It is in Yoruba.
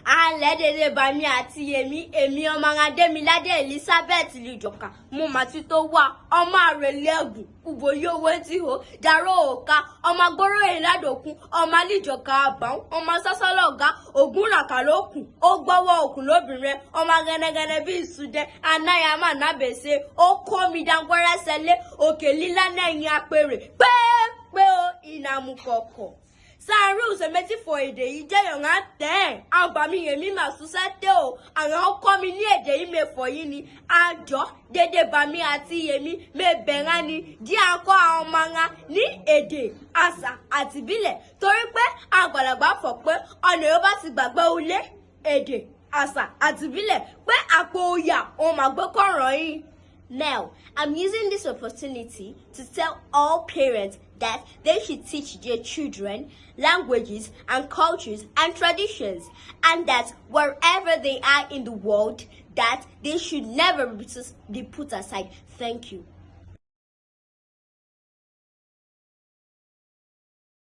Alẹ́ dédé bami àti Yèmí, èmi ọmọ Adémiládé Elizabeth Lìjọ̀ká, mo mà ti tó wá, ọmọ àrèlé ẹ̀gùn, ùbò yóò tí ho, dàrú òka, ọmọ agbóró ìlàdòkun, ọmọ alíjọ̀ká àbáwọn, ọmọ sásálọ̀gá, ògún ràkà lókun, ó gbọ́wọ́ òkun lóbìnrin, ọmọ gẹnẹgẹnẹ bíi ìsúdẹ, anáyàmà nábẹ̀sẹ̀, ó kó mi dáńgbọ́rẹ́sẹ̀lé, òkè lílá náà yin apèrè, pé o ìnàmú kọ̀ọ̀kọ̀ sáárù sẹmẹtì fọ èdè yìí jẹ́ yọ̀ǹgá tẹ́ ẹ̀ àbàmì yèmí mà ṣiṣẹ́ tẹ́ o àwọn ọkọ mi ní èdè yìí mẹ́fọ̀ yìí ni àjọ dédé bàmí àti yèmí mẹ́bẹ̀rẹ̀ ni dí akọ́ àwọn ọmọ ńlá ní èdè àṣà àti ìbílẹ̀ torí pé àgbàlagbà fọ̀ pé ọ̀nà yóò bá ti gbàgbé ulé èdè àṣà àti ìbílẹ̀ pé àpò òyà òun màgbé kọ̀rọ̀ yìí. Now, I'm using this opportunity to tell all parents that they should teach their children languages and cultures and traditions, and that wherever they are in the world, that they should never be put aside. Thank you.